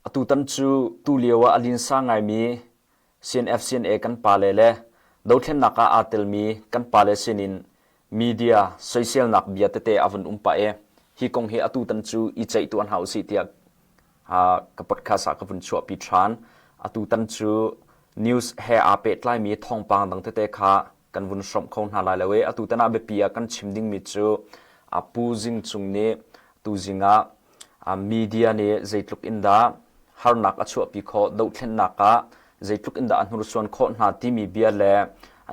Atutan cu tulio ah a linsa ngaimi CNF CNA kan pale le dothlennak ah aa telmi kan pale sinin media soiselnak bia tete a vun um pah i hi kong hi atutan cu i ceih tuah hna usih tiah ka podcast ah ka vun chuahpi ṭhan. Atutan cu news he aa pehtlaimi thawngpang dang tete kha kan vun hrawmh kho hna lai lo i atutan ah biapi ah kan chim dingmi cu Pu Zing Cung nih tuzing ah media nih zeitluk in dah harnak a chuahpi khawh, dohthlennak ah zeitluk in dah a hnursuan khawh hna timi bia le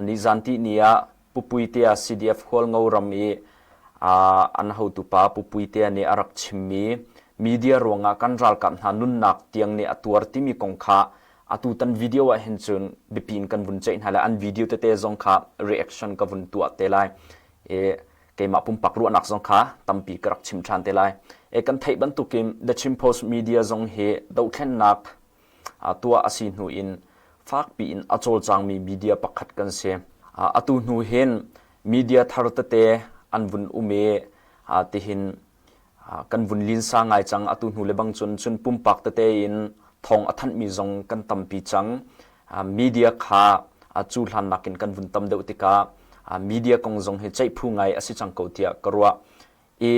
nizan tihni ah Pu Puitea CDF Hualngo ram i an hotu pa Pu Puitea nih a rak chimmi media ruangah kan ralkap hna nunnak tiang nih a tuar timi kong kha atutan video ah hin cun biapi in kan vun ceih hna lai. An video tete zong kha reaction ka vun tuah te lai. I keimah pumpak ruahnak zong kha tampi ka rak chim ṭhan te lai. E kan theih bantukin The Chin Post Media zong hi dohthlennak tuah a si hnu in fakpi in a cawlcangmi media pakhat kan si. Atu hnu hin media thar tete an vun um i tihin kan vun linsa ngai cang. Atu hnu le bang cun cun pumpak tete in thawng a thanhmi zong kan tampi cang. Media kha cu hlan nakin kan vun tam deuh tikah media kong zong hi ceih phu ngai a si cang ko tiah ka ruah. I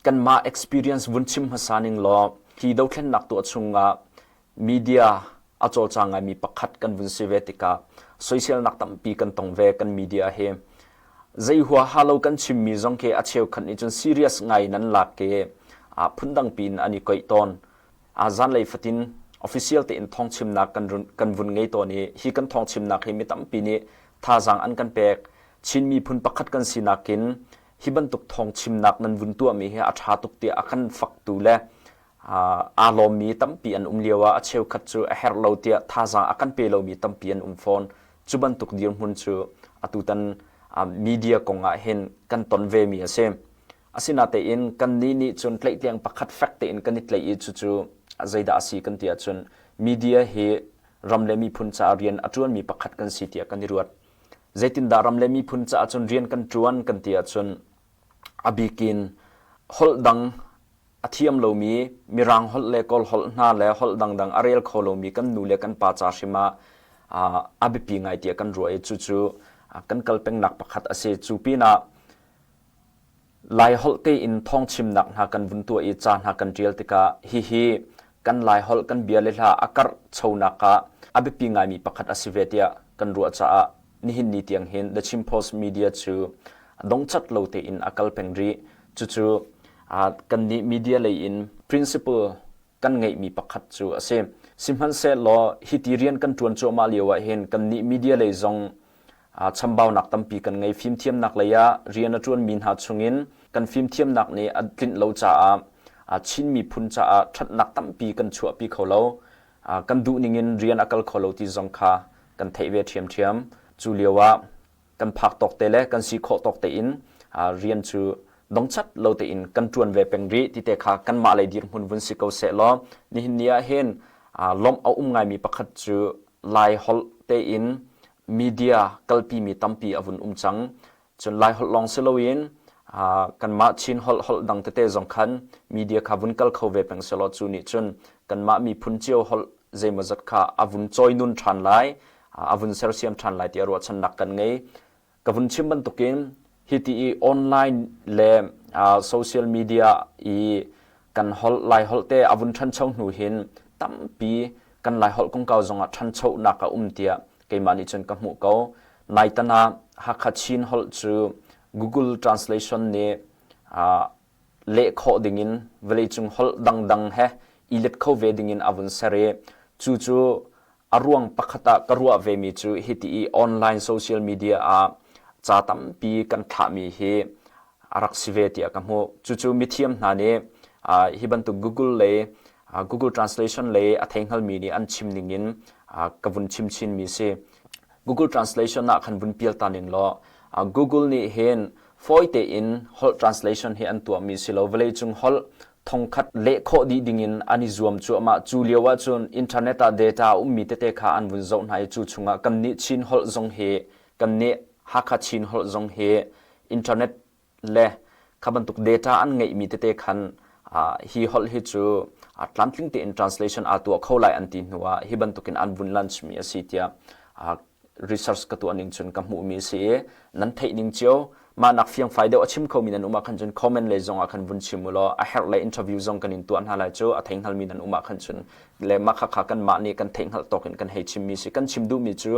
kanmah experience vun chim hmasa ning law hi dothlennak tuah chungah media a cawlcang ngaimi pakhat kan vun si ve tikah soiselnak tampi kan tong ve kan media hi. Zei huaha lo kan chimmi zong khi a cheukhat nih cun serious ngai in an lak i phundang piin an i koih tawn. Zanlei fatin official tein thawngchimnak kan kan vun ngei tawn i hi kan thawngchimnak hi mi tampi nih thazaang an kan pek. Chin miphun pakhat kan sinak in hi bantuk thawngchimnak nan vun tuahmi hi a ṭha tuk tiah a kan faktu le aa lawmmi tampi an um lio ah a cheukhat cu a herh lo tiah thazaang a kan pe lomi tampi an um fawn. Cu bantuk dirhmun cu atutan media kong ah hin kan ton vemi a si. Asinatein kannih nih cun tlaihtleng pakhat fek tein kan i tlaih i cucu zeidah a si kan ti ahcun media hi ram le miphun caah rian a ṭuanmi pakhat kan si tiah kan i ruat. Zeitindah ram le miphun caah cun rian kan ṭuan kan ti ahcun a bikin holh dang a thiam lomi Mirang holh le Kawl holh hna le holh dangdang a rel kho lomi kan nu le kan pa ca hrim ah a biapi ngai tiah kan ruah i cucu kan kal pengnak pakhat a si. Cu pinah Laiholh tein thawngchimnak hna kan vun tuah i ca hna kan ṭial tikah hihi kan Laiholh kan bia le hla a karhchonak ah a biapi ngaimi pakhat a si ve tiah kan ruah caah nihin ni tiang hin The Chin Post Media cu dongcat lo tein a kal peng rih. Cucu kannih media lei in principle kan ngeihmi pakhat cu a si. Sihmanhsehlaw hiti rian kan ṭuan cuahmah lio ah hin kannih media lei zong chambaunak tampi kan ngei. Fimthiamnak lei ah rian a ṭuanmi hna chungin kan fimthiamnak nih a tlinh lo caah Chin miphun caah ṭhatnak tampi kan chuahpi kho lo. Kan duh ningin rian a kal kho lo ti zong kha kan theih ve ṭhiamṭhiam. Cu lio ah kan phak tawk te le kan si khawh tawk tein rian cu dongchat lo tein kan ṭuan ve peng rih ti te kha kanmah lei dirhmun vun si ko seh law nihin ni ah hin lawmh a um ngaimi pakhat cu Lai holh tein media kalpimi tampi a vun um cang. Cun Lai holh lawng si loin kanmah Chin holh holh dang tete zong khan media kha vun kal kho ve peng selaw cu nih cun kanmah miphun cio holh zeimawzat kha a vun cawinun ṭhan lai, a vun sersiam ṭhan lai tiah ruahchannak kan ngei. Ka vun chim bantukin hiti i online le social media i kan holh Laiholh te a vun ṭhancho hnu hin tampi kan Laiholh kongkau zongah ṭhanchonak a um tiah keimah nih cun ka hmuh ko. Naitan ah Hakha Chin holh cu Google Translation nih leh khawh dingin vawleicung holh dangdang he i let kho ve dingin a vun ser i cu cu a ruang pakhat ah ka ruah vemi cu hiti i online social media ah ca tampi kan thlahmi hi a rak si ve tiah ka hmuh. Cucu mithiam hna nih hi bantuk Google le Google Translation le a theihngalmi nih an chim ningin ka vun chim chinmi si. Google Translation ah khan vun pial ta ning law Google nih hin fawi tein holh translation hi an tuahmi si lo vawleicung holh thongkhat leh khawh dih dingin an i zuam cuahmah cu lio ahcun internet ah data a ummi tete kha an vun zoh hna i cu chungah kannih Chin holh zong hi kannih Hakha Chin holh zong hi internet le kha bantuk data an ngeihmi tete khan hi holh hi cu. Tlamtling tein translation aa tuah kho lai an ti hnu ah hi bantukin an vun launch mi a si tiah research ka tuah ning cun ka hmuhmi a si i nan theih ning cio mah nak fiangfai deuh a chim khomi nan um ah khan cun comment lei zong ah khan vun chim u law a herh le interview zong kan in tuah hna lai cu a thei hngalmi nan um ah khan cun le mah khakha kan mah nih kan theih hngalh tawk in kan hei chimmi si kan chim duhmi cu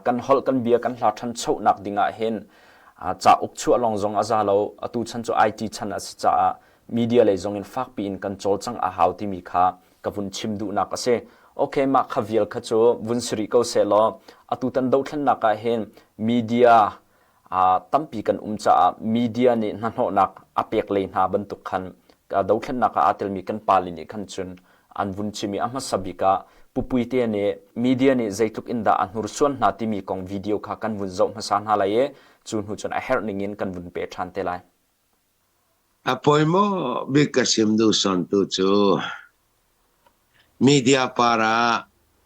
kan holh kan bia kan hla ṭhanchonak ding ah hin cauk chuah lawng zong a za lo atu chan cu IT chan a si caah media lei zong in fakpi in kan cawlcangh a hau timi kha ka vun chim duhnak a si. Okay, mah kha vial kha cu vun si rih ko sehlaw atutan dothlennak ah hin media tampi kan um caah media nih hnahnawhnak a pek lei hna bantuk khan dothlennak ah aa telmi kan pale nih khan cun an vun chim i a hmasa bik ah Pupuite nih media nih zeitluk in dah a hnursuan hna timi kong video kha kan vun zoh hmasa hna lai i cu hnu cun a herh ning in kan vun pe ṭhan te lai. A poimaw bik ka sim duh sawntu cu media par ah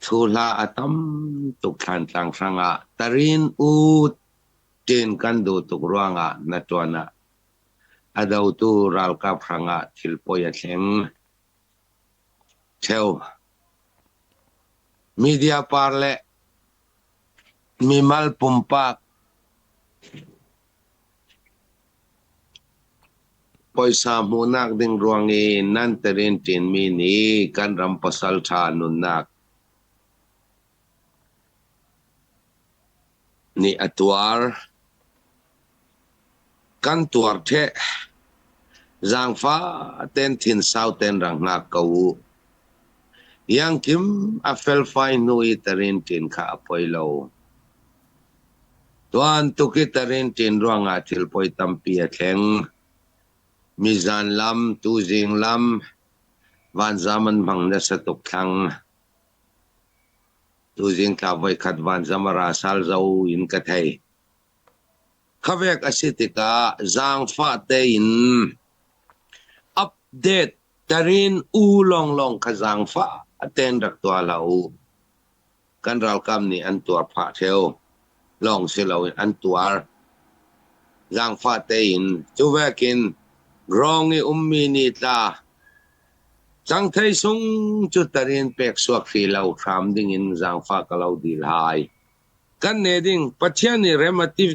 thuhla a tam tuk Thlantlang hrangah tarin u ṭin kan duh tuk ruangah na ṭuan ah a dotu ralkap hrangah thil poi a thleng. Ṭheo. Media par le mimal pumpak Puaisa hmuhnak ding ruang i nan terin ṭinmi nih kan ram pasalṭha nunnak nih a tuar. Kan tuar ṭheh. Zaangfah tein thinsau tein rak hngak ko u. Iangkim a felfai hnu i terin ṭin kha a poi lo. Tuan tuk i tarinṭin ruangah thil poi tampi a thleng. Mizan lam, tuzing lam, vanzam an hmang nasa tuk thlang. Tuzing thla voikhat vanzam a ra sal zo in ka thei. Khavek a si tikah zaangfah tein update tarin u lawnglawng kha zaangfah tein rak tuah hlah u. Kan ralkap nih an tuar phah ṭheo lawng si loin an tuar. Zaangfah tein cu vekin rawng i ummi nih tla cangthei sung cu tarin pek suak hri lo hram dingin zaangfah ka lo dil hai. Kan ne ding Pathian nih rem a ti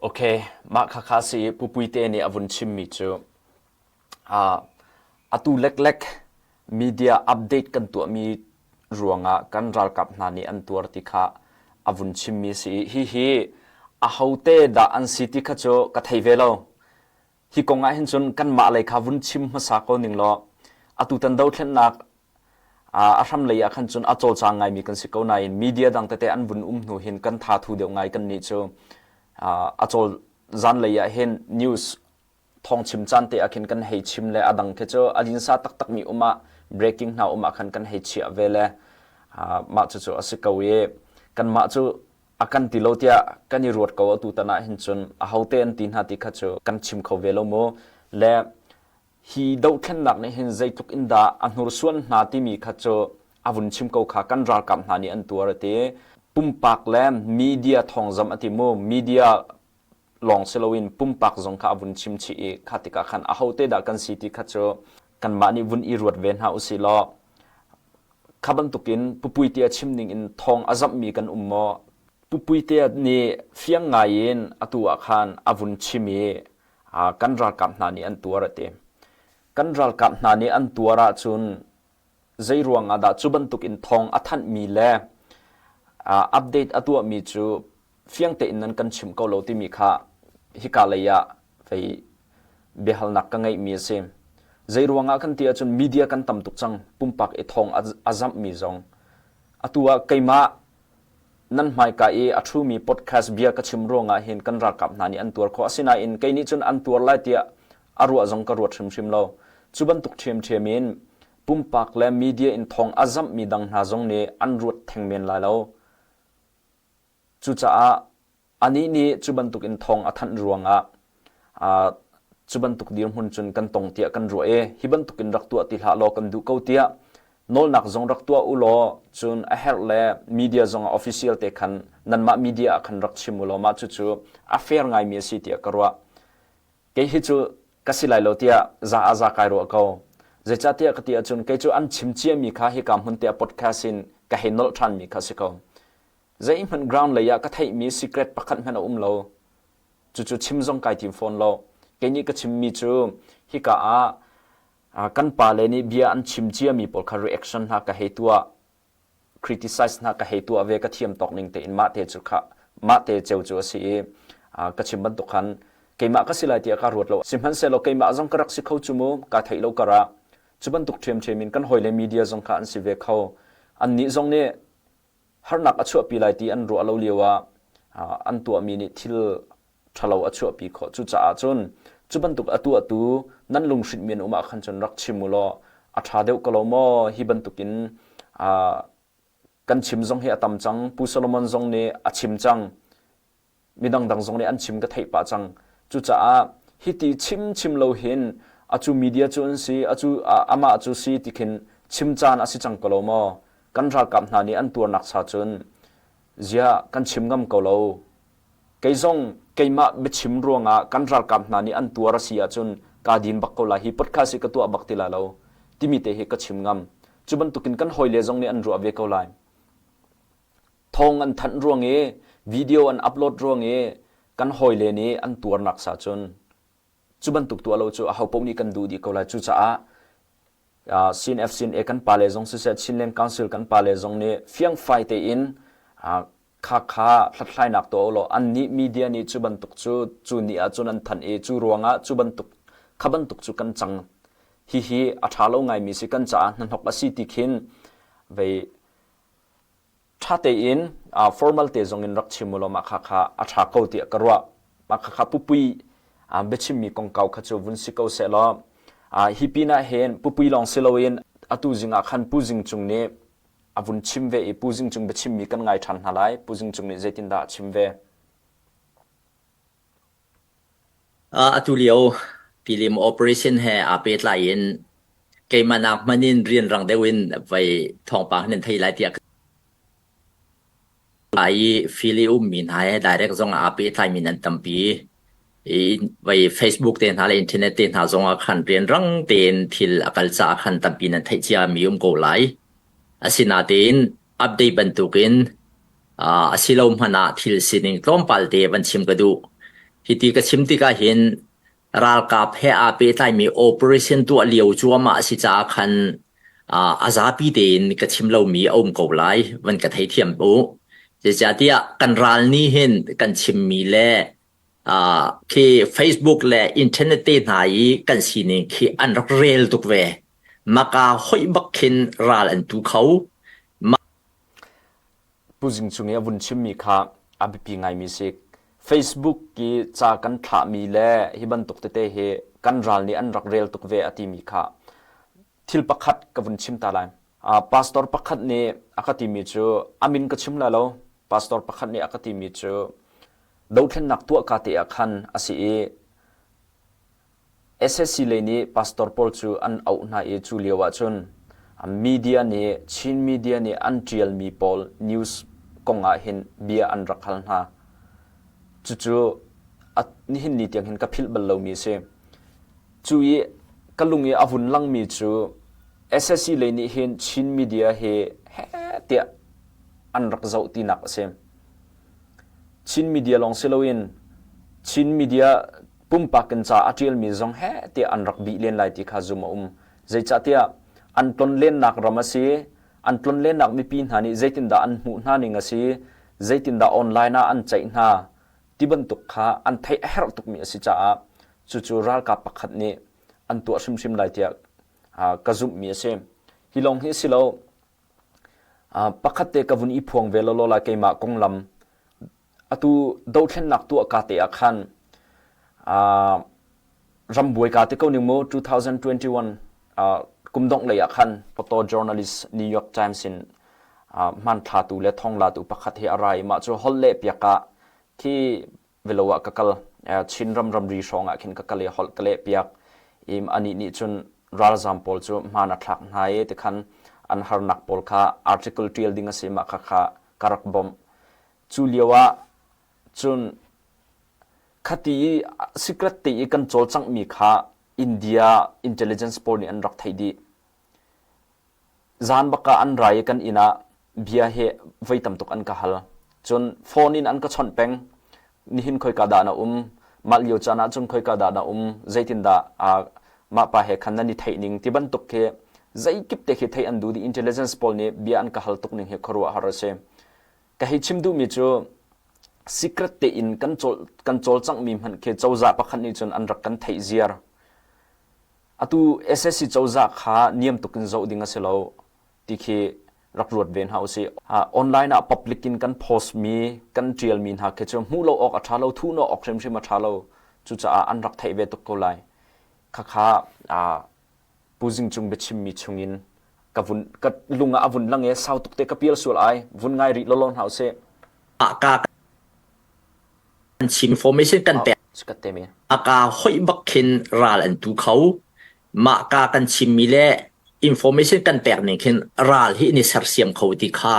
Okay, mah khakha si Pupuite nih a vun chimmi cu Atu leklek media update kan tuahmi ruangah kan ralkap hna nih an tuar ti kha a vun chimmi a si i hihi ahote dah an si ti kha cu ka thei ve lo. Hi kong ah hin cun kanmah lei kha vun chim hmasa ko ning law atutan dothlennak a hram lei ah khan cun a cawlcang ngaimi kan si ko nain media dang tete an vun um hnu hin kan tha thu deuh ngai kan nih cu a cawl zan lei ah hin news thawngchim caan te ah khin kan hei chim le a dang khi cu a linsa taktakmi um ah breaking hna um ah khan kan hei chiah ve le mah cucu a si ko i kanmah cu a kan ti lo tiah kan i ruat ko atu tan ah hin cun ahote an ti hna ti kha cu kan chim kho ve lo mu le hi dohthlennak nih hin zeitluk in dah a hnursuan hna timi kha cu a vun chim ko kha kan ralkap hna nih an tuar a ti pumpak le media thawngzam a ti mu media lawng si loin pumpak zong kha a vun chim chih i kha tikah khan ahote dah kan si ti kha cu kanmah nih vun i ruat ve hna usih law kha bantukin pupuite a chim ning in thawng a zamhmi kan um maw pupuite nih fiang ngai in atu ah khan a vun chim i kan ralkap hna nih an tuar a ti kan ralkap hna nih an tuar ahcun zei ruang ah dah cu bantuk in thawng a thanhmi le update a tuahmi cu fiang tein nan kan chimh ko lo timi kha hika lei ah vei biahalnak ka ngeihmi a si. Zei ruangah kan ti ahcun media kan tam tuk cang pumpak i thawng a zamhmi zong. Atu ah keimah nan hmaika i a ṭhumi podcast bia ka chim ruangah hin kan ralkap hna nih an tuar khawh. Asinain kei nih cun an tuar lai tiah a ruah zong ka ruat hrimhrim lo. Cu bantuk ṭhiamṭhiam in pumpak le media in thawng a zamhmi dang hna zong nih an ruat theng men lai lo. Cucaah anih nih cu bantukin thawng a thanh ruangah cu bantuk dirhmun cun kan tong tiah kan ruah i hi bantukin rak tuah ti hlah law kan duh ko tiah nawlnak zong rak tuah u law cun a herh le media zong ah official te khan nanmah media ah khan rak chim u law mah cucu a fair ngaimi a si tiah ka ruah. Kei hi cu ka si lai lo tiah za ah za kai ruah ko. Zeicahtiah ka ti ahcun kei cu an chim ciami kha hika hmun te ah podcast in ka hei nolh ṭhanmi kha si ko. Zeihmanh ground lei ah ka theihmi secret pakhat hmanh a um lo. Cucu chim zong kai tim fawn lo. Kei nih ka chimmi cu hika ah kan pale nih bia an chim ciami pawl kha reaction hna ka hei tuah. Criticize hna ka hei tuah ve ka thiam tawk ning tein mah te cu kha mah te ceu cu a si i ka chim bantuk khan keimah ka si lai tiah ka ruat lo. Sihmanhsehlaw keimah zong ka rak si kho cu mu ka theih lo karah cu bantuk ṭhiamṭhiam in kan hawile media zong kha an si ve kho. Annih zong nih harnak a chuahpi lai ti an ruah lo lio ah an tuahmi nih thil ṭhalo a chuahpi khawh. Cucaah cun cu bantuk a tuahtu nan lunghrinhmi an um ah khan cun rak chim u law a ṭha deuh ko lo maw? Hi bantukin kan chim zong hi a tam cang. Pu Solomon zong nih a chim cang. Mi dangdang zong nih an chim ka theih pah cang. Cucaah hiti chim chim lo hin acu media cu an si, acu amah cu si ti khin chim caan a si cang ko lo maw? Kan ralkap hna nih an tuarnak cha cun ziah kan chim ngam ko lo. Kei zong keimah biachim ruangah kan ralkap hna nih an tuar a si ahcun kaa din bak ko lai. Hi podcast hi ka tuah bak ti lai lo timi te hi ka chim ngam. Cu bantukin kan hawile zong nih an ruah ve ko lai. Thawng an thanh ruang i video an upload ruang i kan hawile nih an tuarnak sa cun cu bantuk tuah lo cu aho paoh nih kan duh dih ko lai. Cucaah CNF CNA kan pale zong siseh Chinland Council kan pale zong nih fiangfai tein kha kha hlathlainak tuah ulaw annih media nih cu bantuk cu cu ni ahcun an thanh i cu ruangah cu bantuk kha bantuk cu kan cang hihi a ṭha lo ngaimi si kan caah hnahnok a si ti khin vei ṭha tein formal te zong in rak chim ulaw mah kha kha a ṭha ko tiah ka ruah mah kha kha pupui biachimmi kongkau kha cu vun si ko seh law hi pinah hin pupui lawng si loin atu zing ah khan Pu Zing Cung nih a vun chim ve i Pu Zing Cung biachimmi kan ngai ṭhan hna lai. Pu Zing Cung nih zeitindah a chim ve? Atu lio tilim operation he aa pehtlai in keimah nak hmanh in rianrang deuh in vei thawngpang nan thei lai tiah lai i feel i ummi hna he direct zong ah aa pehtlaimi nan tampi. I vei Facebook te hna le internet te hna zong ah khan rianrang tein thil a kal caah khan tampi nan theih ciami um ko lai. Asinain update bantukin a si lo hmanh ah thil sining tlawmpal te van chim ka duh. Hiti ka chim tikah hin ralkap he aa pehtlaimi operation tuah lio cuahmah a si caah khan a zapi tein ka chim lomi a um ko lai van ka theithiam u. Zeicahtiah kan ral nih hin kan chimmi le khi Facebook le internet te hna i kan sining khi an rak rel tuk ve. Maka hoih bak khin ral an tu kho. Pu Zing Cung i a vun chimmi kha a biapi ngaimi si. Facebook i ca kan thlahmi le hi bantuk tete hi kan ral nih an rak rel tuk ve a timi kha thil pakhat ka vun chim ta lai. Pastor pakhat nih a ka timi cu a min ka chim lai lo. Pastor pakhat nih a ka timi cu dothlennak tuah ka te ah khan a si i SSC lei nih pastor pawl cu an auh hna i cu lio ahcun media nih Chin media nih an ṭialmi pawl news kong ah hin bia an rak hal hna. Cucu nihin ni tiang hin ka philh bal lomi a si. Cu i ka lung i a vun langmi cu SSC lei nih hin Chin media hi heh tiah an rak zoh tinak a si. Chin media lawng si loin Chin media pumpak in ca a ṭialmi zong heh tiah an rak bih len lai ti kha zum a um. Zeicahtiah an tlonlennak ram a si, an tlonlennak mipi hna nih zeitindah an hmuh hna ning a si, zeitindah online ah an ceih hna ti bantuk kha an theih a herh tukmi a si caah cucu ralkap pakhat nih an tuah hrimhrim lai tiah ka zumhmi a si. Hi lawng hi a si lo. Pakhat te ka vun i phuang ve lawlaw lai keimah konglam Atu dothlennak tuah ka te ah khan rambuai ka ti ko ning mu 2021 kum dongh lei ah khan photo journalist New York Times in hmanthlatu le thawnglatu pakhat hi a ra i mah cu holh leh piak ah khi velo ah ka kal Chin ram ramri hrawng ah khin ka kal i holh ka leh piak i anih nih cun ralzam pawl cu hmaan a thlak hna i tikhan an harnak pawl kha article tial ding a si mah kha kha ka rak bawmh Cu lio ah cun khati i secret te i kan cawlcanghmi kha. India intelligence pawl nih an rak theih dih. Zan bak ah an ra i kan inn ah bia hi voi tam tuk an ka hal. Cun phone in an ka chawnh peng. Nihin khoika dah na um? Mah lio caan ah cun khoika dah na um? Zeitindah uh, mah pa he khan nan i theih ning ti bantuk khi zeikip te khi theih an duh dih. Intelligence pawl nih bia an ka hal tuk ning hi khuaruahhar a si. Ka hei chim duhmi cu secret tein kan cawl kan cawlcanghmi hmanh khi cozah pakhat nih cun an rak kan theih ziar. Atu SSC cozah kha niam tuk in zoh ding a si lo ti khi rak ruat ve hna usih. Online ah public in kan post mi, kan ṭial mi hna khi cu hmuh lo awk a ṭha lo, thuh lo awk hrimhrim a ṭha lo. Cucaah an rak theih ve tuk ko lai. Khakha Pu Zing Cung biachimmi chungin ka vun ka lung ah a vun lang i sau tuk te ka pial sual ai vun ngai rih lawlaw hna usih. Ka kan chim information kan pek a ka hoih bak khin ral an tu kho mah ka kan chimmi le information kan pek ning khin ral hi ni sersiam kho ti kha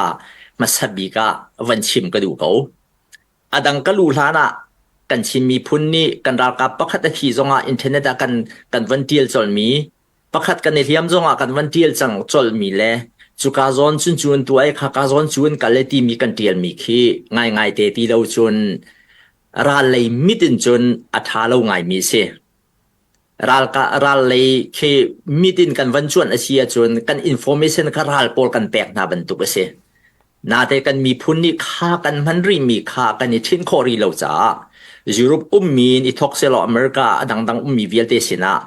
hmasa bik ah van chim ka duh ko a dang ka lu hlan ah kan Chin miphun nih kan ralkap pakhat a thi zongah internet ah kan kan van tial colmi pakhat kan i hliam zongah kan van tial cang colmi le cuka zawn cun cun tu ai kha ka zawn cun kal e timi kan tialmi khi ngaingai te ti lo cun ral lei mit in cun a ṭha lo ngaimi si. Ral ka ral lei khi mit in kan van cuanh a si ahcun kan information kha ral pawl kan pek hna bantuk a si. Nate kan miphun nih kha kan hman rihmi kha kan i ṭhinh khawh rih lo caah Europe ummi in i thawk sehlaw America a dangdang ummi vialte sinah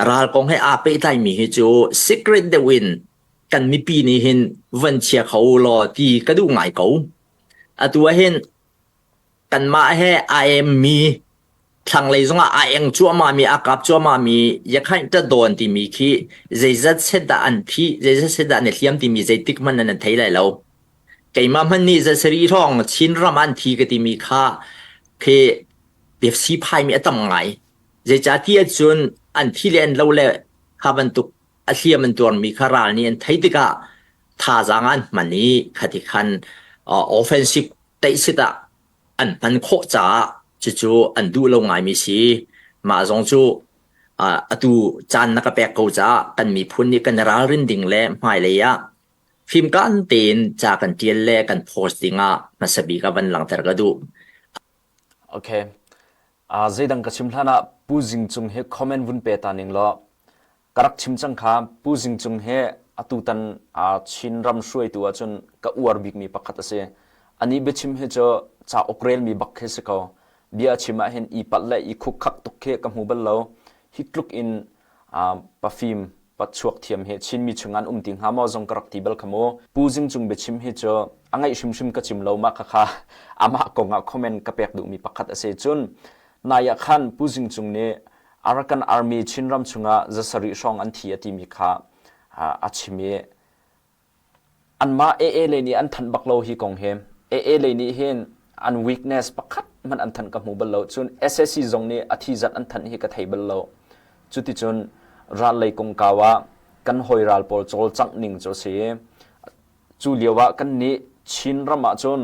ral kong he aa pehtlaimi hi cu secret deuh in kan mipi nih hin van chia kho law ti ka duh ngai ko. Atu ah hin kanmah he aa emmi thlanglei zongah aa eng cuahmahmi aa kap cuahmahmi Yakhain Tadawn timi khi zeizat set dah an thih zeizat set dah an i hliam timi zeitik hmanh nan thei lai lo. Keimah hmanh nih zasarih hrawng Chin ram ah an thi ka timi kha khi biafsi phaimi a tam ngai. Zeicahtiah cun an thi le an lo le kha bantuk a hliam an tuarmi kha ral nih an theih tikah thazaang an hman i khati khan offensive teihsit ah an hman khawh caah cucu an duh lo ngaimi si. Mah zong cu atu caan na ka pek ko caah kan miphun nih kan i ralrin ding le hmailei ah fimkaan tein ca kan ṭial le kan post ding ah hmasa bik ah van langhter ka duh. Okay. Uh, zeidang ka chim hlan ah Pu Zing Cung hi comment vun pe ta ning law Ka rak chim cang kha Pu Zing Cung hi atutan Chin ram hruaitu ahcun ka uar bikmi pakhat a si. Anih biachim hi cu cauk relmi bak khi si ko. Bia a chim ahhin i palh le i khukkak tuk khi ka hmu bal lo. Hi tluk in pafim pachuak thiam hi Chinmi chung an um ti hnga maw zong ka rak ti bal kha mu. Pu Zing Cung biachim hi cu a ngaih hrimhrim ka cim lo mah khakha amah kong ah comment ka pek duhmi pakhat a si. Cun nai ah khan Pu Zing Cung nih Arakan Army Chinram chungah zasarih hrawng an thi a timi kha a chim i anmah AA lei nih an thanh bak lo hi kong hi AA lei nih hin an weakness pakhat hmanh an thanh ka hmu bal lo cun SSC zong nih a thi zat an thanh hi ka thei bal lo cuticun ral lei kongkau ah kan hawi ral pawl cawlcangh ning cu a si cu lio ah kan nih Chin ram ah cun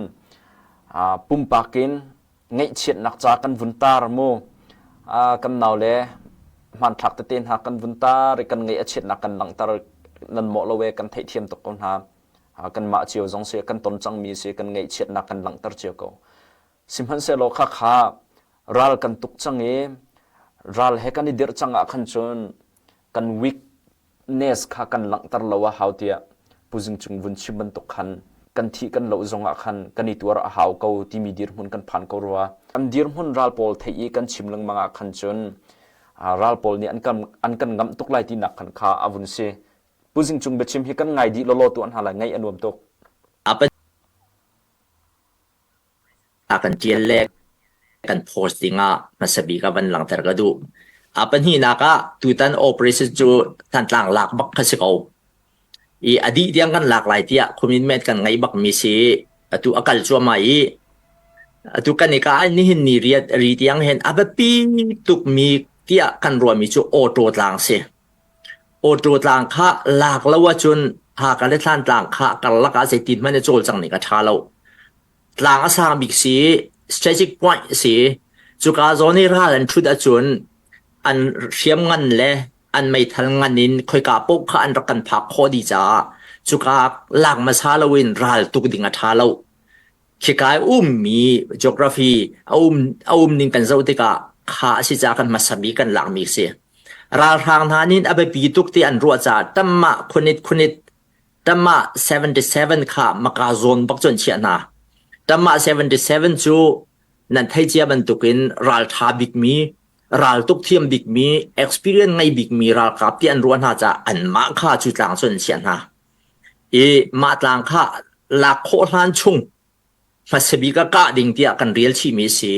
pumpak in ngaihchiatnak ca kan vun tar mu kan nau le hmanthlak tete hna kan vun tar i kan ngaih a chiatnak kan langhter nan mawh lo e kan theihthiam tuk ko hna kanmah cio zong si kan ton cangmi si kan ngaihchiatnak kan langhter cio ko sihmanhsehlaw kha kha ral kan tuk cang i ral he kan i dirh cang ah khan cun kan weak Nes kha kan langhter lo a hau tiah Pu Zing Cung vun chim bantuk khan kan thih kan loh zongah khan kan i tuar a hau ko timi dirhmun kan phan ko rua. Kan dirhmun ral pawl theih i kan chim lengmang ah khan cun ral pawl nih an kan an kan ngamh tuk lai tinak khan kha a vun si. Pu Zing Cung biachim hi kan ngai dih lawlaw tuah hna lai ngaih a nuam tuk. A kan ṭial le kan post dingah hmasa bik ah van langhter ka duh. A pahnihnak ah tutan operation cu Thantlang lak bak kha si ko. I a dih tiang kan lak lai tiah commitment kan ngei bakmi si. Atu a kal cuahmah i atu kan i ka nihin ni riat ri tiang hin a biapi tukmi tiah kan ruahmi cu auto tlang si. Auto tlang kha lak lo ahcun Haka le Thlantlang kha karlak ah zeitin hmanh i cawlcang ning a ṭha lo. Tlang a sang bik si, strategic point si. Cuka zawn i ral an ṭhut ahcun An hriam ngan le an meithal ngan in khoika paoh kha an rak kan phak khawh dih caah cuka lak hmasa loin ral tuk ding a ṭha lo. Khika i ummi geography a um a um ning kan zoh tikah kha a si caah kan hmasa bik kan lakmi a si. Ralhrang hna nih a biapi tuk ti an ruah caah tamah khunit khunit tamah 77 kha maka zawn bak cu an chiah hna. Tamah 77 cu nan theih cia bantukin ralṭha bikmi raltuk thiam bikmi experience ngei bikmi ralkap ti an ruah hna caah anmah kha cu tlang cu an chiah hna. I mah tlang kha lak khawh hlan chung hmasa bik ah kah ding tiah kan rel chihmi a si.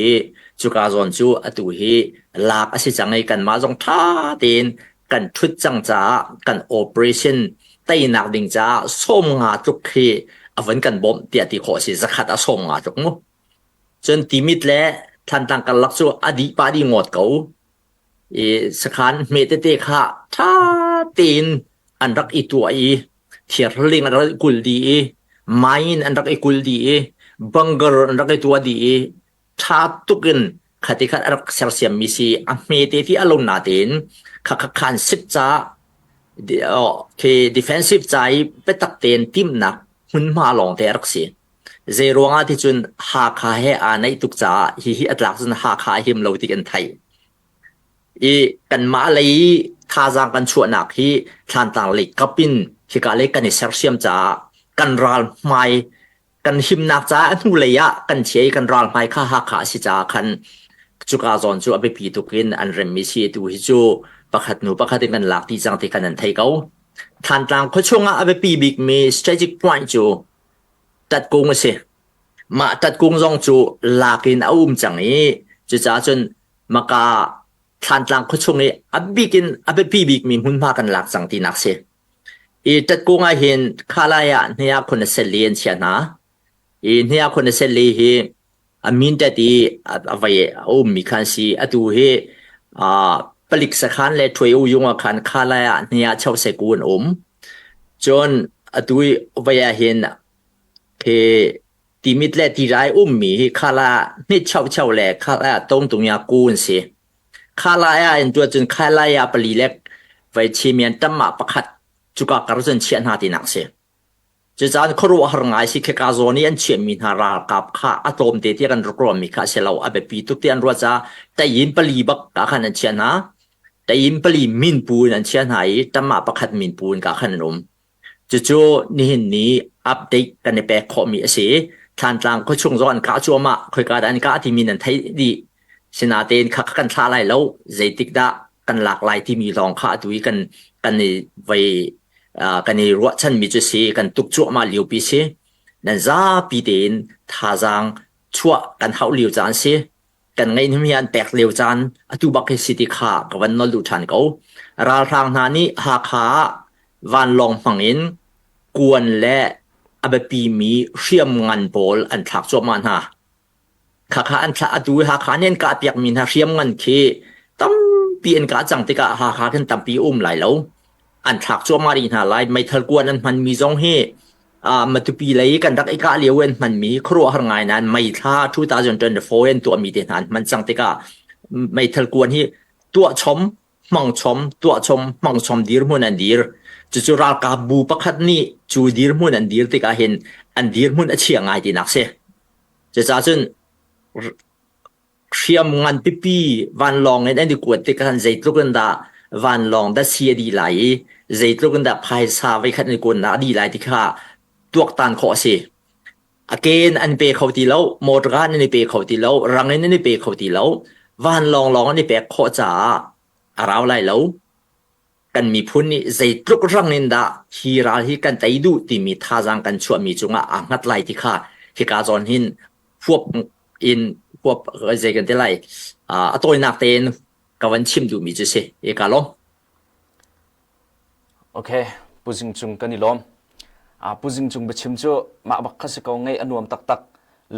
Cuka zawn cu atu hi lak a si cang i kanmah zong ṭha tein kan ṭhut cang caah kan operation teinak ding caah 50 tluk khi a von kan bawmh tiah ti khawh a si. Zakhat ah 50 tluk mu. Cun Timit le Thantlang karlak cu a dih pah dih ngawt ko. I sakhan hme tete kha ṭha tein an rak i tuah i thirhling an rak i kulh dih i mine an rak i kulh dih i bunker an rak i tuah dih i ṭha tuk in khati khat a rak sersiammi si a hmete ti a lo natein kha kha khan sit ca khi defensive ca i biatak tein timhnak hmunhma lawng te a rak si. Zei ruangah ti cun Hakha he aa naih tuk caah hihi a tlak cun Hakha a him lo ti kan theih. I kanmah lei i thazaang kan chuahnak hi Thlantlang lei kap in hika lei kan i sersiam caah kan ral hmai kan himnak caah a hnulei ah kan chia i kan ral hmai kha Hakha a si caah khan cuka zawn cu a biapi tuk in an remmi si. Tu hi cu pakhat hnu pakhat in kan lak dih cang ti khan an thei ko. Thlantlang khuachung ah a biapi bikmi strategic point cu tatkung a si. Mah tatkung zong cu lak in a um cang i cucaah cun maka Thlantlang khuachung i a bik in a biapi bikmi hmunhma kan lak cang tinak si. I tatkung ah hin khalai ah hne khun a sel li an chia hna. I hne khun a sel li hi a mintet i a vai a ummi khan si. Atu hi palik sakhan le ṭhuai u yung ah khan khalai ah hne ah cheu se ku an um. Cun atu i vai ah hin khi timit le tirai ummi hi khala hnit chau chau le khala tong tung ya ku an si. Khala ah in tuah cun khala ah pali le vai chimian tam ah pakhat cuka kar cun chiah hna tinak si. Cucaah khuaruahhar ngai si khika zawn i an chiahmi hna ralkap kha a tlawmte tiah kan rak ruahmi kha a si lo. A biapi tuk ti an ruah caah Tayin pali bak ah khan an chiah hna. Tayin pali minpu in an chiah hna i tamah pakhat minpu in ka khan an um. Cucu nihin ni update kan i pek khawhmi a si. Thlantlang khuachung zong an kah cuahmah. Khoika dah an kah timi nan theih dih. Sinatein kha kan thlah lai lo. Zeitik dah kan lak lai timi lawng kha atu i kan kan i voi kan i ruahchanmi cu si kan tuk cuahmah liopi si. Nan zapi tein thazaang chuah kan hauh lio caan si. Kan ngeihnim hi an pek lio caan atu bak hi si ti kha ka van nawl duh ṭhan ko. Ralhrang hna nih Hakha ah vanlawng hmang in kuan le a biapimi hriamngan pawl an thlak cuahmah hna. Khakha an thlah atu i Hakha nih an kahpiakmi hna hriamngan khi tampi an kah cang tikah Hakha khin tampi a um lai lo. An thlak cuahmah rih hna lai. Meithal kuan an hmanmi zong hi Matupi lei kan rak i kah lio an hmanmi khuaruahhar ngai nain meithla 2024 an tuahmi te hna an hman cang tikah meithal kuan hi tuah chom hmang chom tuah chom hmang chom dirhmun an dir. Cucu ralkap bu pakhat nih cu dirhmun an dir tikah hin an dirhmun a chia ngai tinak si. Cucaah cun hriam ngan pipi vanlawng in an i kuat tik khan zeitluk in dah vanlawng datsi a dih lai i zeitluk in dah phaisa voikhat an i kuatnak a dih lai ti kha tuaktan khawh a si. A ke in an pe kho ti lo, motor in an i pe kho ti lo, rang in an i pe kho ti lo, vanlawng lawng an i pek khawh caah a rau lai lo. Kan miphun nih zeitluk rang in dah hi ral hi kan tei duh timi thazaang kan chuahmi cungah aa hngat lai ti kha hika zawn hin huap in huap zei kan ti lai a tawinak tein ka van chim duhmi cu si i ka lawm. Okay, Pu Zing Cung kan i lawm. Pu Zing Cung biachim cu mah bak kha si ko ngaih a nuam taktak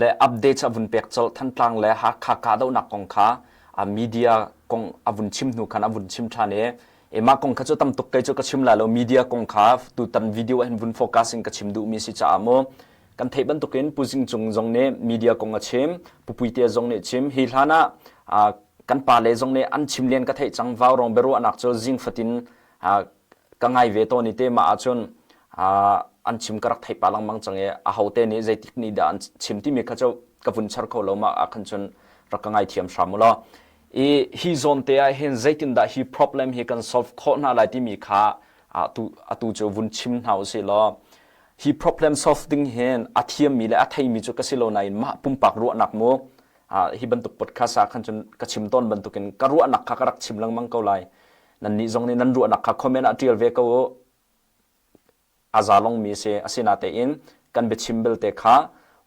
le updates a vun pek colh Thantlang le Hakha kahdohnak kong kha media kong a vun chim hnu khan a vun chim ṭhan i e mah kong kha cu tam tuk kei cu ka chim lai lo media kong kha tutan video ah hin vun focus in ka chim duhmi si caah mu kan theih bantukin Pu Zing Cung zong nih media kong a chim Pu Puitea zong nih chim hi hlan ah. Kan pa le zong nih an chim len ka theih cang vaurawng biaruahnak cu zing fatin ka ngai ve tawn i te mah ahcun an chim ka rak theih pah lengmang cang i ahote nih zeitik ni dah an chim timi kha cu ka vun char kho lo mah ah khan cun rak ka ngaithiam hram u law. I hi zawn te ah hin zeitindah hi problem hi kan solve khawh hna lai timi kha atu atu cu vun chim hna usih law hi problem solve ding hin a thiammi le a theimi cu ka si lo nain mah pumpak ruahnak mu hi bantuk podcast ah khan cun ka chim tawn bantukin ka ruahnak kha ka rak chim lengmang ko lai. Nannih zong nih nan ruahnak kha comment ah ṭial ve ko u. A za longmi si. Asinatein kan biachim belte kha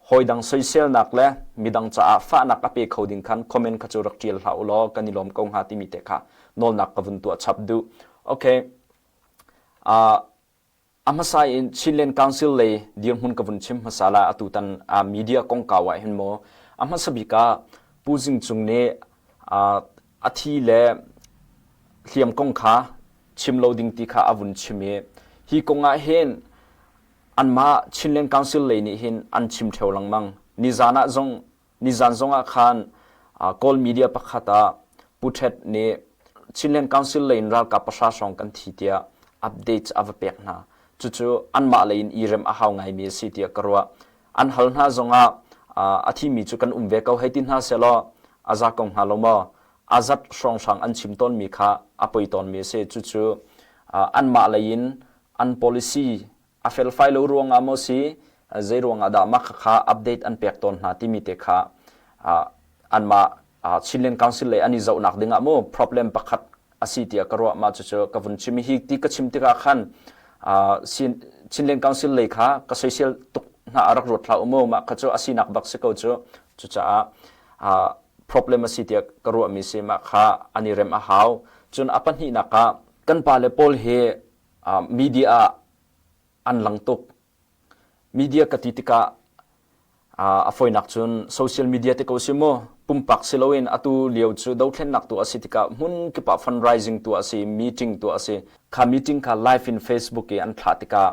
hawidang soiselnak le midang caah fahnak a pe kho ding khan comment kha cu rak ṭial hlah u law kan i lawm ko hnga timi te kha nawlnak ka vun tuah chap duh. Okay. Uh, A hmasa in Chinland Council lei dirhmun ka vun chim hmasa la atutan media kongkau ah hin maw a hmasa bik ah Pu Zing Cung nih a thi le hliam kong kha chim lo ding ti kha a vun chim i hi kong ah hin anmah Chinland Council lei nih hin an chim theo lengmang. Nizan ah zong Nizan zongah khan Kawl media pakhat ah Pu Htet nih Chinland Council lei in ralkap pahra hrawng kan thi tiah updates a va pek hna. Cucu anmah lei in i rem a hau ngaimi a si tiah ka ruah. An hal hna zongah a thimi cu kan um ve ko hei ti hna sehlaw a za ko hnga lo maw? A zat hrawnghrang an chim tawnmi kha a poi tawnmi a si. Cucu anmah lei in an policy a felfai lo ruangah maw si zei ruangah dah mah khakha update an pek tawn hna timi te kha anmah Chinland Council lei an i zohnak dingah mu problem pakhat a si tiah ka ruah mah cucu ka vun chim hi ti ka chim tikah khan Chinland Council lei kha ka soisel tuk hna a rak ruat hlah u mu mah kha cu a sinak bak si ko cu cucaah problem a si tiah ka ruahmi si mah kha an i rem a hau cun a pahnihnak ah kan pale pawl hi media ah an lang tuk. Media ka ti tikah a fawinak cun social media te ko si mu. Pumpak si loin atu lio cu dothlennak tu a si tikah hmun kip ah fundraising tu a si, meeting tu a si. Kha meeting kha live in Facebook i an thlah tikah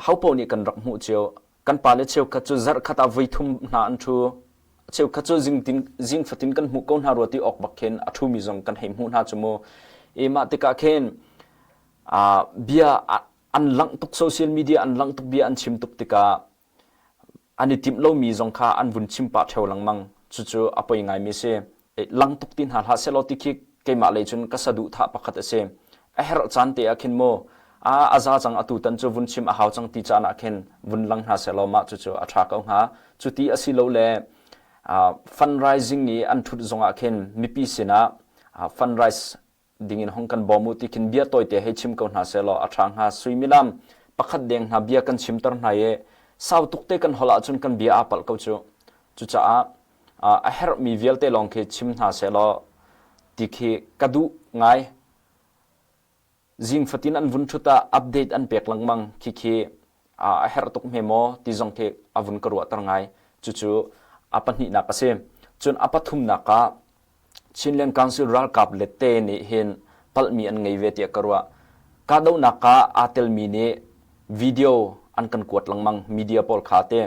hopaoh nih kan rak hmuh cio. Kan pale cheukhat cu zarhkhat ah voithum hna an ṭhu. Cheukhat cu zingtin, zing fatin kan hmuh ko hna rua ti awk bak khin a ṭhumi zong kan hei hmuh hna cu mu. I mah tikah khin bia an langh tuk social media an langh tuk bia an chim tuk tikah an i timh lomi zong kha an vun chim pah theo lengmang cucu a poi ngaimi si lang tuk ti hna hlah sehlaw ti khi keimah lei cun ka saduhthah pakhat a si a herh caan te ah khin mu a a za cang atu tan cu vun chim a hau cang ti caan ah khin vun lang hna sehlaw mah cucu a ṭha ko hnga cuti a si lo le fundraising i an ṭhut zongah khin mipi sinah fundraise dingin hong kan bawm u ti khin bia tawite hei chim ko hna sehlaw a ṭha hnga. Suimilam pakhat deng hna bia kan chimter hna i sau tuk te kan holh ahcun kan bia aa palh ko cu. Cucaah a herhmi vialte lawng khi chim hna sehlaw ti khi ka duh ngai. Zing fatin an vun ṭhut ah update an pek lengmang khi khi a herh tuk hme maw ti zong khi a vun ka ruahter ngai. Cucu a pahnihnak a si. Cun a pathumnak ah Chinland Council ralkap le te nih hin palhmi an ngei ve tiah ka ruah. Kahdohnak ah aa telmi nih video an kan kuat lengmang media pawl kha te.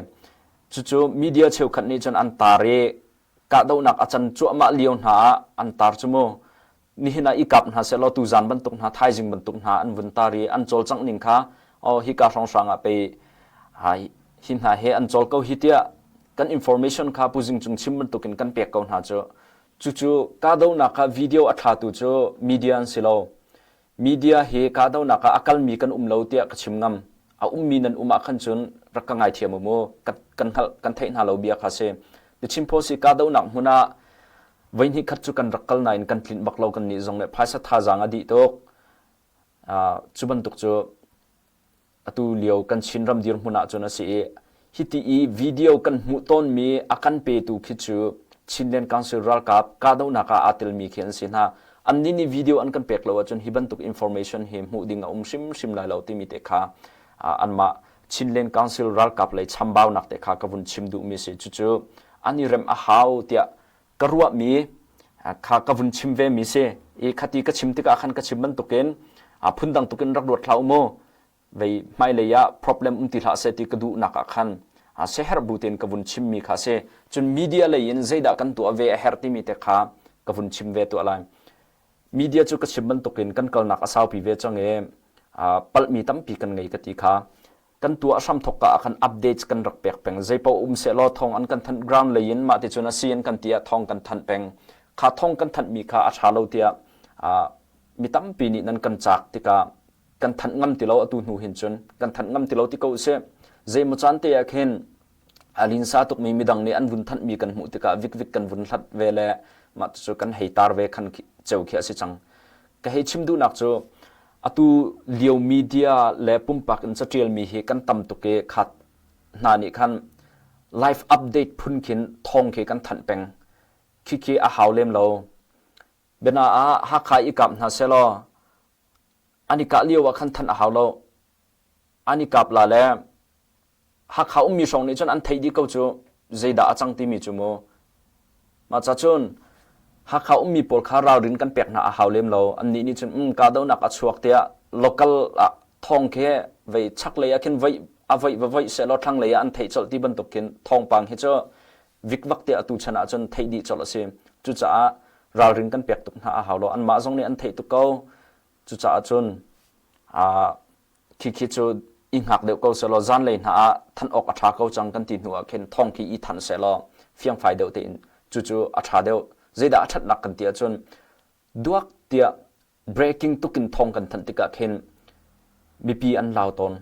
Cucu media cheukhat nih cun an tar i kahdohnak a can cuahmah lio hna ah an tar cu mu. Nihin ah i kap hna sehlaw tuzan bantuk hna thaizing bantuk hna an vun tar i an cawlcangh ning kha oh hika hrawnghrang ah pei hi hna he an cawl ko hi tiah kan information kha Pu Zing Cung chim bantukin kan pek ko hna cu. Cucu kahdohnak ah video a thlatu cu media an si lo. Media hi kahdohnak ah a kalmi kan um lo tiah ka chim ngam. A ummi nan um ah khan cun rak ka ngaithiam u mu. Kan, kan hngalh kan theih hna lo bia kha si. The Chin Post hi kahdohnak hmun ah voihnih khat cu kan rak kal nain kan tlinh bak lo kan nih zong le phaisa thazaang a dih tuk. Uh, cu bantuk cu atu lio kan Chinram dirhmun ahcun a si i hiti i video kan hmuh tawnmi a kan petu khi cu Chinland Council ralkap kahdohnak ah aa telmi khi an si hna. Annih nih video an kan pek lo ahcun hi bantuk information hi hmuh ding a um hrimhrim lai lo timi te kha anmah Chinland Council ralkap lei chambaunak te kha ka vun chim duhmi si. Cucu an i remh a hau tiah ka ruahmi kha ka vun chim ve mi si i khati ka chim tikah khan ka chim bantukin phundang tukin rak ruat hlah u mu vei hmailei ah problem um ti hlah seh ti ka duhnak ah khan seherh bu tein ka vun chimmi kha si cun media lei in zeidah kan tuah ve a herh timi te kha ka vun chim ve tuah lai. Media cu ka chim bantukin kan kalnak a saupi ve cang i palhmi tampi kan ngei ka ti kha. Kan tuah hramthok ka ah khan updates kan rak pek peng. Zeipaoh um sehlaw thawng an kan thanh ground lei in mah ti cun a si an kan ti ah thawng kan thanh peng. Kha thawng kan thanhmi kha a ṭha lo tiah mi tampi nih nan kan caak tikah kan thanh ngam ti lo atu hnu hin cun kan thanh ngam ti lo ti ko usih. Zeimaw caan te ah khin a linsa tukmi midang nih an vun thanhmi kan hmuh tikah vikvik kan vun hlat ve le mah cu kan hei tar ve khan ceu khi a si cang. Ka hei chim duhnak cu atu lio media le pumpak in catialmi hi kan tam tuk i khat hna nih khan live update phun khin thawng khi kan thanh peng. Khikhi a hau lem lo. Biana ah Hakha i kap hna selaw an i kah lio ah khan thanh a hau lo. An i kap la le Hakha ummi hrawng nih cun an theih dih ko cu zeidah a cang timi cu mu. Mah ca cun Hakha ummi pawl kha ralrin kan pek hna a hau lem lo. Annih nih cun um kahdohnak a chuak tiah local ah thawng khi vei chaklei ah khin voi a voih va voih sehlaw thlanglei ah an theih colh ti bantuk khin thawngpang hi cu vikvak tiah atu chan ah cun theih dih colh a si. Cucaah ralrin kan pek tuk hna a hau lo. Anmah zong nih an theih tuk ko. Cucaah cun khikhi cu i hngak deuh ko sehlaw zanlei hna ah thanh awk a ṭha ko cang kan ti hnu ah khin thawng khi i thanh sehlaw fiangfai deuh tein cucu a ṭha deuh. Zeidah a ṭhatnak kan ti ahcun duak tiah breaking tukin thawng kan thanh tikah khin mipi an lau tawn.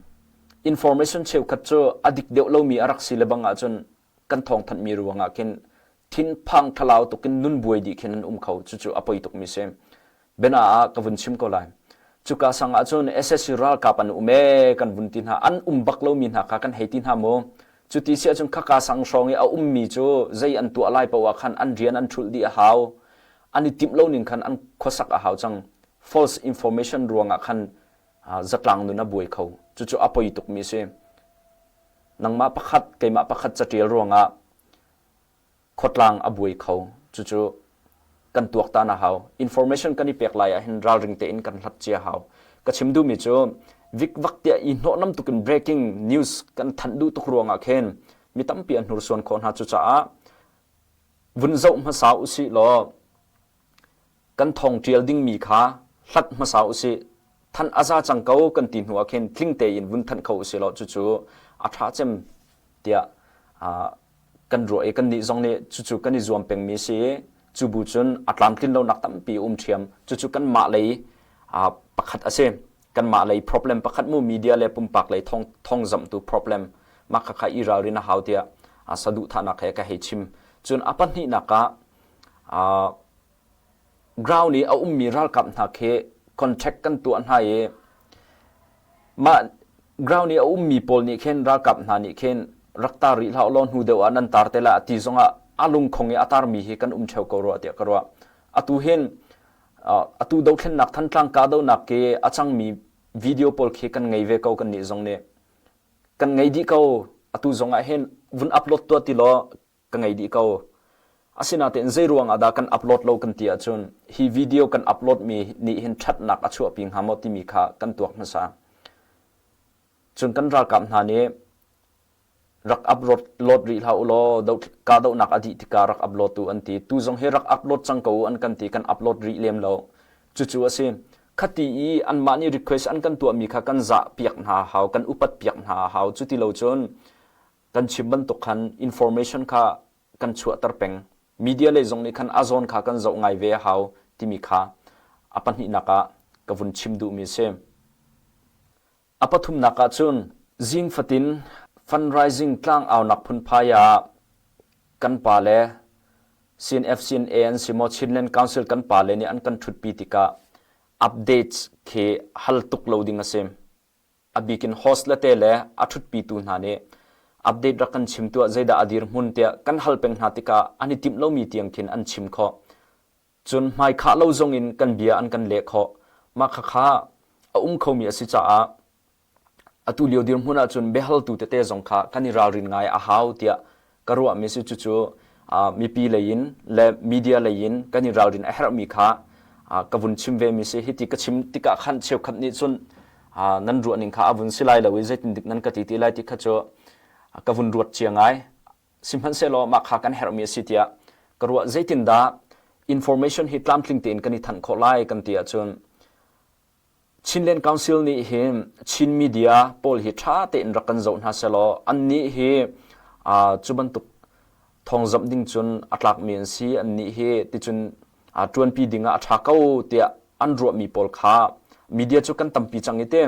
Information cheukhat cu a dik deuh lomi a rak si le bang ahcun kan thawng thanhmi ruangah khin thinphang thlalau tukin nun buai dih khin an um kho. Cucu a poi tukmi si. Bena ah ka vun chim ko lai. Cuka sang ah cun SSC ralkap an um ee kan vun ti hna. An um bak lomi hna kha kan hei ti hna mu. Cuti si ahcun khaka sang hrawng i a ummi cu zei an tuah lai paoh ah khan an rian an ṭhulh dih a hau. An i timh lo ning khan an khuasak a hau cang. False information ruangah khan zatlang nun a buai kho. Cucu a poi tukmi si. Nangmah pakhat, keimah pakhat caṭial ruangah khuatlang a buai kho. Cucu kan tuaktan a hau. Information kan i pek lai ahhin ralring tein kan hlat cia hau. Ka chim duhmi cu vikvak tiah i hnawhnam tukin breaking news kan thanh duh tuk ruangah khin mi tampi an hnursuan khawh hna cucaah vun zoh hmasa usih law kan thawng ṭial dingmi kha hlat hmasa usih thanh a za cang ko kan ti hnu ah khin tling tein vun thanh kho usih law cucu a ṭha cem tiah kan ruah i kannih zong nih cucu kan i zuam pengmi si i cu bu cun a tlamtlin lonak tampi um ṭhiam cucu kanmah lei pakhat a si kanmah lei problem pakhat mu media le pumpak lei thong thongzamhtu problem mah khakha i ralrin a hau tiah saduhthahnak he ka hei chim cun a pahnihnak ah ground i a ummi ralkap hna khi contract kan tuah hna i mah ground i a ummi pawl nih khin ralkap hna nih khin rak tar rih hlah law hnu deuh ah nan tar te la ti zongah a lungkhong i a tarmi hi kan um theo ko rua tiah ka ruah atu hin atu dothlennak Thantlang kahdohnak ke a cangmi video pawl khi kan ngei ve ko kan nih zong nih kan ngei dih ko atu zong ah hin vun upload tuah ti law ka ngei dih ko. Asinain zei ruang ah dah kan upload lo kan ti ahcun hi video kan upload mi nih hin ṭhatnak a chuahpi hnga maw timi kha kan tuak hmasa. Cun kan ralkap hna nih rak upload load rih hlah u law kahdohnak a dih tikah rak upload u an ti. Tu zong hi rak upload cang ko u an kan ti kan upload rih lem lo. Cucu a si. Khati i anmah nih request an kan tuahmi kha kan zah piak hna hau, kan upat piak hna hau. Cu ti lo cun kan chim bantuk khan information kha kan chuahter peng. Media lei zong nih khan a zawn kha kan zoh ngai ve a hau timi kha a pahnihnak ah ka vun chim duhmi a si. A pathumnak ah cun zing fatin fundraising tlangaunak phunphai ah kan pa le CNF CNA an si maw Chinland Council kan pa le nih an kan ṭhutpi tikah updates khi hal tuk lo ding a si. A bik in host le te le a ṭhutpitu hna nih update rak kan chim tuah zeidah a dirhmun tiah kan hal peng hna tikah an i timh lomi tiang khin an chim khawh. Cun hmaikhah lo zong in kan bia an kan leh khawh. Mah khakha a um khomi a si caah atu lio dirhmun ahcun biahaltu tete zong kha kan i ralrin ngai a hau tiah ka ruahmi si cucu mipi lei in le media lei in kan i ralrin a herhmi kha ka vun chim ve mi si hiti ka chim tikah khan cheukhat nih cun nan ruah ning kha a vun si lai lo i zeitin dik nan ka ti ti lai ti kha cu ka vun ruat cia ngai sihmanhsehlaw mah kha kan herhmi a si tiah ka ruah zeitindah. Information hi tlamtling tein kan i thanh khawh lai kan ti ahcun Chinland Council nih hin Chin media pawl hi ṭha tein rak kan zoh hna sehlaw annih hi cu bantuk thawngzamh ding cun a tlakmi an si annih hi ticun ṭuanpi ding ah a ṭha ko tiah an ruahmi pawl kha media cu kan tampi cang i te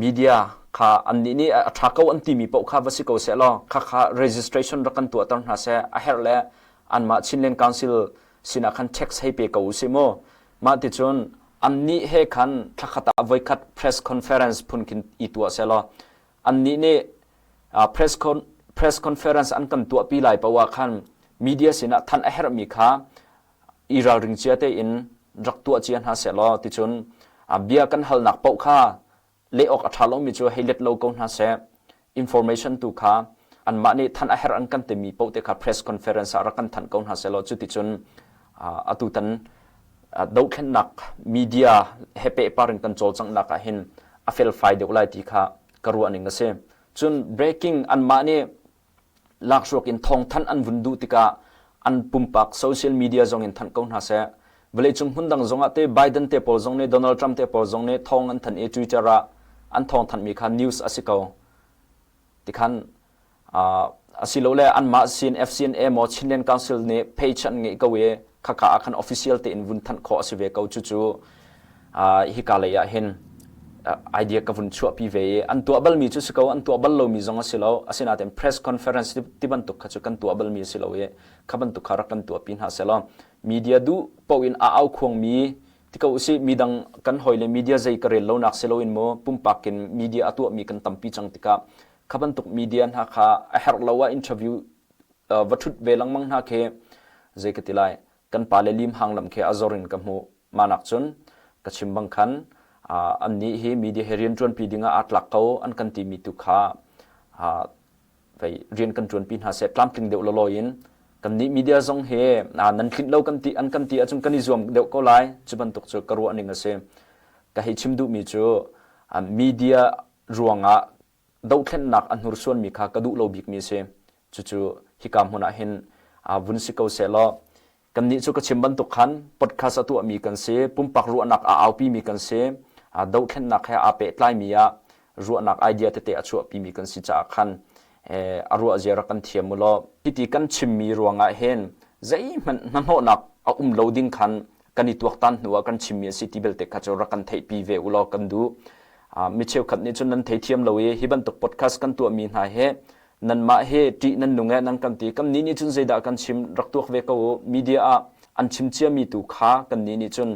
media kha annih nih a ṭha ko an timi paoh kha va si ko seh law khakha registration rak kan tuahter hna seh a herh le anmah Chinland Council sinah khan tax hei pe ko usih mu mah ticun annih he khan thlakhat ah voikhat press conference phun khin i tuah seh law annih nih press con press conference an kan tuahpi lai paoh ah khan media sinah thanh a herhmi kha i ralring cia tein rak tuah cia hna seh law ticun bia kan halnak paoh kha leh awk a ṭha lomi cu hei let lo ko hna seh. Information tu kha anmah nih thanh a herh an kan timi paoh te kha press conference ah rak kan thanh ko hna seh law cuticun atutan dohthlennak media he pehpar in kan cawlcanghnak ah hin a felfai deuh lai ti kha ka ruah ning a si. Cun breaking anmah nih lakhruak in thawngthanh an vun duh tikah an pumpak social media zong in thanh ko hna seh. Vawleicung hmundang zong ah te Biden te pawl zong nih Donald Trump te pawl zong nih thawng an thanh i Twitter ah an thawng thanhmi kha news a si ko. Tikhan asilole anmah sin FCNA maw Chinland Council nih page an ngeih ko i khaka ah khan official tein vun thanh khawh a si ve ko. Cucu hika lei ah hin idea ka vun chuahpi ve i an tuah balmi cu si ko an tuah bal lomi zong a si lo asinain press conference ti bantuk kha cu kan tuah balmi a si lo i kha bantuk kha rak kan tuahpi hna selaw media duh paoh in a au khuangmi ti ko usih midang kan hawile media zei ka rel lonak si loin mu pumpak in media a tuahmi kan tampi cang tikah kha bantuk media hna kha a herh lo ah interview va ṭhut ve lengmang hna khi zei ka ti lai kan pale lim hang lam khi a zor in ka hmuh manak cun ka chim bang khan annih hi media he rian ṭuanpi dingah aa tlak ko an kan timi tu kha rian kan ṭuanpi hna seh tlamtling deuh lawlaw in kannih media zong hi nan tlinh lo kan ti an kan ti ahcun kan i zuam deuh ko lai cu bantuk cu ka ruah ning a si ka hei chim duhmi cu media ruangah dohthlennak a hnursuanmi kha ka duh lo bikmi a si. Cucu hika hmun ah hin vun si ko sehlaw kannih cu ka chim bantuk khan podcast a tuahmi kan si, pumpak ruahnak a aupimi kan si, dohthlennak he aa pehtlaimi ah ruahnak idea tete a chuahpimi kan si caah khan a ruah zia rak kan thiam u law hiti kan chimmi ruangah hin zeihmanh hnahnawhnak a um lo ding khan kan i tuaktan hnu ah kan chimmi a si ti belte kha cu rak kan theihpi ve u law kan duh. Mi cheukhat nih cun nan theithiam lo i hi bantuk podcast kan tuahmi hna hi nanmah hi ṭih nan nung e nan kan ti. Kan nih nih cun zeidah kan chim rak tuak ve ko u. Media ah an chim ciami tu kha kan nih nih cun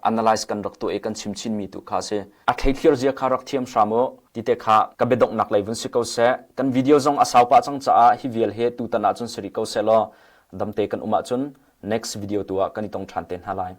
analyze kan rak tuah i kan chim chinmi tu kha a si. A thleithlir zia kha rak thiam hram u ti te kha ka biadonghnak lei vun si ko seh. Kan video zong a sau pah cang caah hi vial hi tutan ahcun si rih ko seh law damte kan um ahcun next video tu ah kan i tong ṭhan te hna lai.